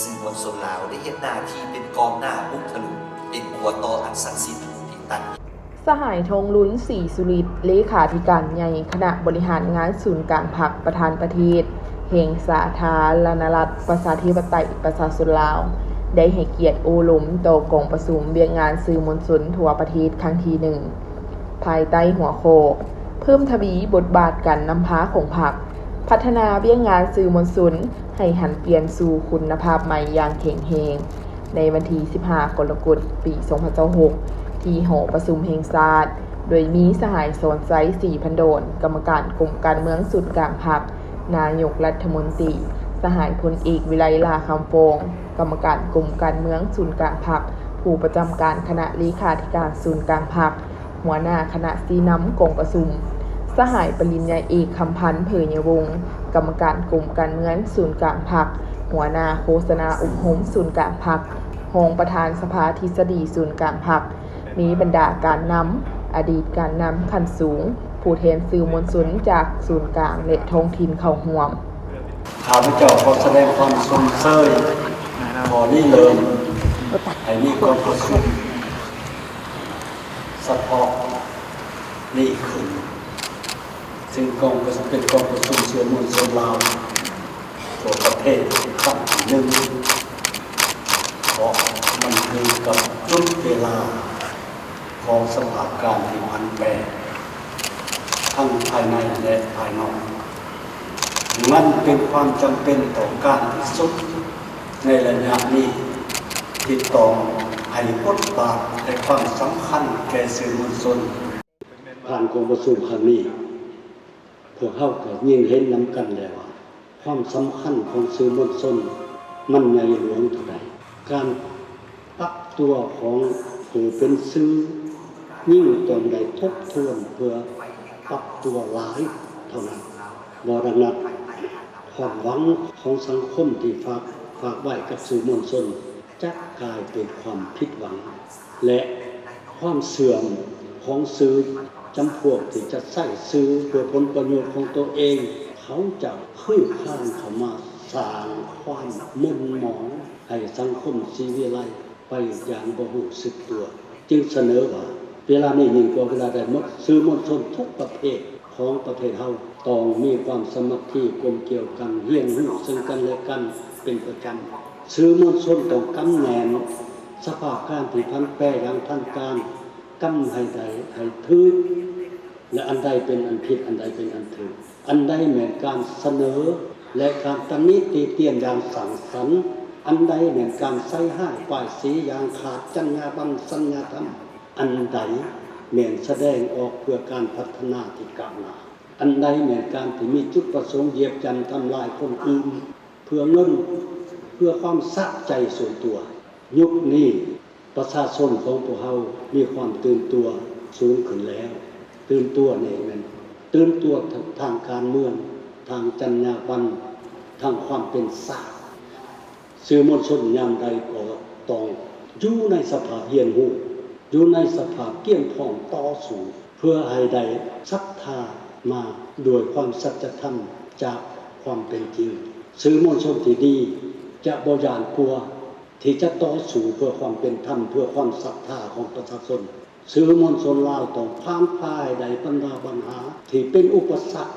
ສື່ມວນຊົນລາວໄດ້ເຮັດໜ້າທີ່ເປັນກອງໜ້າບຸກທະລຸ, ເປັນຂົວຕໍ່ອັນສັກສິດທີ່ຕັດ. ສະຫາຍ ທອງລຸນ ສີສຸລິດ ເລຂາທິການໃຫຍ່ຄະນະບໍລິຫານງານສູນກາງພັກ ປະທານປະເທດແຫ່ງສາທາລະນະລັດ ປະຊາທິປະໄຕ ປະຊາຊົນລາວ ໄດ້ໃຫ້ກຽດໂອ້ລົມຕໍ່ກອງປະຊຸມວຽກງານສື່ມວນຊົນທົ່ວປະເທດຄັ້ງທີໜຶ່ງ ພາຍໃຕ້ຫົວຂໍ້ ເພີ່ມທະວີບົດບາດການນຳພາຂອງພັກ, ພັດທະນາວຽກງານສື່ມວນຊົນໃຫ້ຫັນປ່ຽນສູ່ຄຸນນະພາບໃໝ່ຢ່າງແຂງແຮງ ໃນວັນທີສິບຫ້າ ກໍລະກົດ ປີສອງພັນຊາວຫົກ ທີ່ຫໍປະຊຸມແຫ່ງຊາດ, ໂດຍມີສະຫາຍ ສອນໄຊ ສີພັນດອນ ກຳມະການກົມການເມືອງສູນກາງພັກ, ນາຍົກລັດຖະມົນຕີ, ສະຫາຍ ພົນເອກ ວິໄລ ຫຼ້າຄຳຟອງ ກຳມະການກົມການເມືອງສູນກາງພັກ, ຜູ້ປະຈຳການຄະນະເລຂາທິການສູນກາງພັກ, ຫົວໜ້າຄະນະຊີ້ນຳກອງປະຊຸມ, ສະຫາຍ ປະລິນຍາເອກ ຄຳພັນ ເຜີຍຍະວົງ ກຳມະການກົມການເມືອງສູນກາງພັກ, ຫົວໜ້າໂຄສະນາອົບຮົມສູນກາງພັກ, ຮອງປະທານສະພາທິດສະດີສູນກາງພັກ, ມີບັນດາການນຳ, ອະດີດການນຳຂັ້ນສູງ, ຜູ້ແທນສື່ມວນຊົນຈາກສູນກາງ ແລະ ທ້ອງຖິ່ນເຂົ້າຮ່ວມ. ຂ້າພະເຈົ້າຂໍສະແດງຄວາມຊົມເຊີຍ, ຂໍລິເລີ່ມໃຫ້ມີກອງປະຊຸມສະເພາະນີ້ຂຶ້ນ, ຊຶ່ງກອງປະຊຸມ ເປັນກອງປະຊຸມສື່ມວນຊົນລາວທົ່ວປະເທດຄັ້ງທີໜຶ່ງ ເພາະມັນຄືກັບຈຸດເວລາ ຂອງສະພາບການທີ່ຜັນແປ ທັງພາຍໃນ ແລະ ພາຍນອກ. ມັນເປັນຄວາມຈຳເປັນຕ້ອງການທີ່ສຸດໃນໄລຍະນີ້ ທີ່ຕ້ອງໃຫ້ບົດບາດ ແລະ ຄວາມສຳຄັນແກ່ສື່ມວນຊົນ. ຜ່ານກອງປະຊຸມຄັ້ງນີ້, ພວກເຮົາກໍຍິ່ງເຫັນນຳກັນແລ້ວວ່າ ຄວາມສຳຄັນຂອງສື່ມວນຊົນມັນໃຫຍ່ຫຼວງເທົ່າໃດ. ການປັບຕົວຂອງຜູ້ເປັນສື່ຍິ່ງຕ້ອງໄດ້ທົບທວນເພື່ອປັບຕົວຫຼາຍເທົ່ານັ້ນ. ບໍ່ດັ່ງນັ້ນ, ຄວາມຫວັງຂອງສັງຄົມທີ່ຝາກ, ຝາກໄວ້ກັບສື່ມວນຊົນຈະກາຍເປັນຄວາມຜິດຫວັງ. ແລະ ຄວາມເຊື່ອມຂອງສື່ຈຳພວກທີ່ຈະໃຊ້ສື່ເພື່ອຜົນປະໂຫຍດຂອງຕົວເອງ, ເຂົາຈະຄືຄານເຂົ້າມາສ້າງຄວາມໝົ່ນໝອງໃຫ້ສັງຄົມສີວິໄລໄປຢ່າງບໍ່ຮູ້ສຶກຕົວ, ຈຶ່ງສະເໜີວ່າ ເວລານີ້ຍິ່ງກວ່າເວລາໃດໝົດ, ສື່ມວນຊົນທຸກປະເພດຂອງປະເທດເຮົາຕ້ອງມີຄວາມສາມັກຄີກົມກຽວກັນ, ຮຽນຮູ້ເຊິ່ງກັນແລະກັນເປັນປະຈຳ. ສື່ມວນຊົນຕ້ອງກຳແໜ້ນສະພາບການທີ່ຜັນແປຢ່າງທັນການ, ກຳໃຫ້ໄດ້ໃຫ້ຖືກ ແລະ ອັນໃດເປັນອັນຜິດ, ອັນໃດເປັນອັນຖືກ, ອັນໃດແມ່ນການສະເໜີ ແລະ ການຕຳໜິຕິຕຽນຢ່າງສ້າງສັນ, ອັນໃດແມ່ນການໃສ່ຮ້າຍປ້າຍສີຢ່າງຂາດຈັນຍາບັນສັນຍາທຳ, ອັນໃດແມ່ນສະແດງອອກເພື່ອການພັດທະນາທີ່ກ້າວໜ້າ, ອັນໃດແມ່ນການທີ່ມີຈຸດປະສົງຢຽບຢ່ຳທຳລາຍຄົນອື່ນ ເພື່ອເງິນ, ເພື່ອຄວາມສະໃຈສ່ວນຕົວ. ຍຸກນີ້ປະຊາຊົນຂອງພວກເຮົາມີຄວາມຕື່ນຕົວສູງຂຶ້ນແລ້ວ. ຕື່ນຕົວນີ້ແມ່ນຕື່ນຕົວທາງການເມືອງ, ທາງຈັນຍາບັນ, ທາງຄວາມເປັນຊາດ. ສື່ມວນຊົນຍາມໃດກໍຕ້ອງຢູ່ໃນສະພາບຮຽນຮູ້, ຢູ່ໃນສະພາບກຽມພ້ອມຕໍ່ສູ້ ເພື່ອໃຫ້ໄດ້ສັດທາມາດ້ວຍຄວາມສັດຈະທຳຈາກຄວາມເປັນຈິງ. ສື່ມວນຊົນທີ່ດີຈະບໍ່ຢ້ານກົວທີ່ຈະຕໍ່ສູ້ເພື່ອຄວາມເປັນທຳ, ເພື່ອຄວາມສັດທາຂອງປະຊາຊົນ. ສື່ມວນຊົນລາວຕ້ອງຜ່ານຜ່າໃຫ້ໄດ້ບັນດາບັນຫາທີ່ເປັນອຸປະສັກ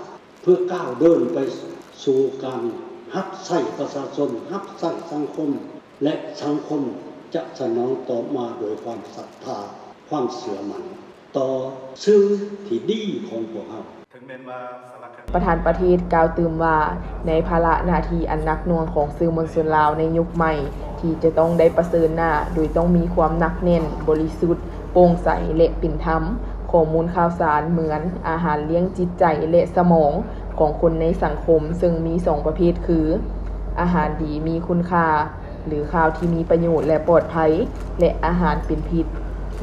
ເພື່ອກ້າວເດີນໄປສູ່ການຮັບໃຊ້ປະຊາຊົນ, ຮັບໃຊ້ສັງຄົມ ແລະ ສັງຄົມຈະສະໜອງຕອບມາໂດຍຄວາມສັດທາ, ຄວາມເຊື່ອໝັ້ນຕໍ່ສື່ທີ່ດີຂອງພວກເຮົາ. ປະທານປະເທດກ່າວຕື່ມວ່າ ໃນພາລະໜ້າທີ່ອັນໜັກໜ່ວງຂອງສື່ມວນຊົນລາວໃນຍຸກໃໝ່ ທີ່ຈະຕ້ອງໄດ້ປະເຊີນໜ້າ ໂດຍຕ້ອງມີຄວາມໜັກແໜ້ນ, ບໍລິສຸດ, ໂປ່ງໃສ ແລະ ເປັນທຳ, ຂໍ້ມູນຂ່າວສານເໝືອນອາຫານລ້ຽງຈິດໃຈ ແລະ ສະໝອງຂອງຄົນໃນສັງຄົມ, ເຊິ່ງມີສອງປະເພດຄື ອາຫານດີມີຄຸນຄ່າ ຫຼື ຂ່າວທີ່ມີປະໂຫຍດ ແລະ ປອດໄພ ແລະ ອາຫານເປັນພິດ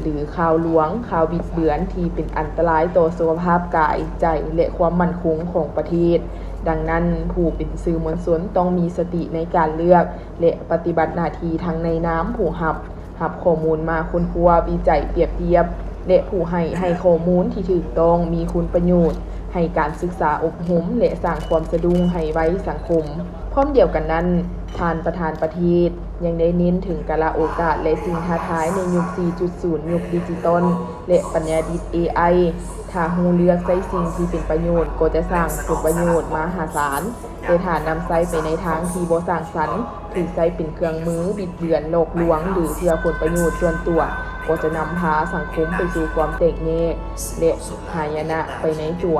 ຫຼື ຂ່າວລວງ, ຂ່າວບິດເບືອນທີ່ເປັນອັນຕະລາຍຕໍ່ສຸຂະພາບກາຍ, ໃຈ ແລະ ຄວາມໝັ້ນຄົງຂອງປະເທດ. ດັ່ງນັ້ນ, ຜູ້ເປັນສື່ມວນຊົນຕ້ອງມີສະຕິໃນການເລືອກ ແລະ ປະຕິບັດໜ້າທີ່ທັງໃນນາມຜູ້ຮັບ, ຮັບຂໍ້ມູນມາຄົ້ນຄວ້າ, ວິໄຈ, ປຽບທຽບ ແລະ ຜູ້ໃຫ້, ໃຫ້ຂໍ້ມູນທີ່ຖືກຕ້ອງ, ມີຄຸນປະໂຫຍດ, ໃຫ້ການສຶກສາອົບຮົມ ແລະ ສ້າງຄວາມສະດຸ້ງໃຫ້ໄວສັງຄົມ. ພ້ອມດຽວກັນນັ້ນ, ທ່ານປະທານປະເທດຍັງໄດ້ເນັ້ນເຖິງກາລະໂອກາດ ແລະ ສິ່ງທ້າທາຍໃນຍຸກສີ່ຈຸດສູນ, ຍຸກດິຈິຕອນ ແລະ ປັນຍາດິດ ເອໄອ. ຖ້າຮູ້ເລືອກໃຊ້ສິ່ງທີ່ເປັນປະໂຫຍດ, ກໍຈະສ້າງຜົນປະໂຫຍດມະຫາສານ, ແຕ່ຖ້ານຳໃຊ້ໄປໃນທາງທີ່ບໍ່ສ້າງສັນ, ຖືກໃຊ້ເປັນເຄື່ອງມືບິດເບືອນ, ຫຼອກລວງ ຫຼື ເພື່ອຜົນປະໂຫຍດສ່ວນຕົວ, ກໍຈະນຳພາສັງຄົມໄປສູ່ຄວາມແຕກແຍກ ແລະ ຫາຍະນະໄປໃນຕົວ.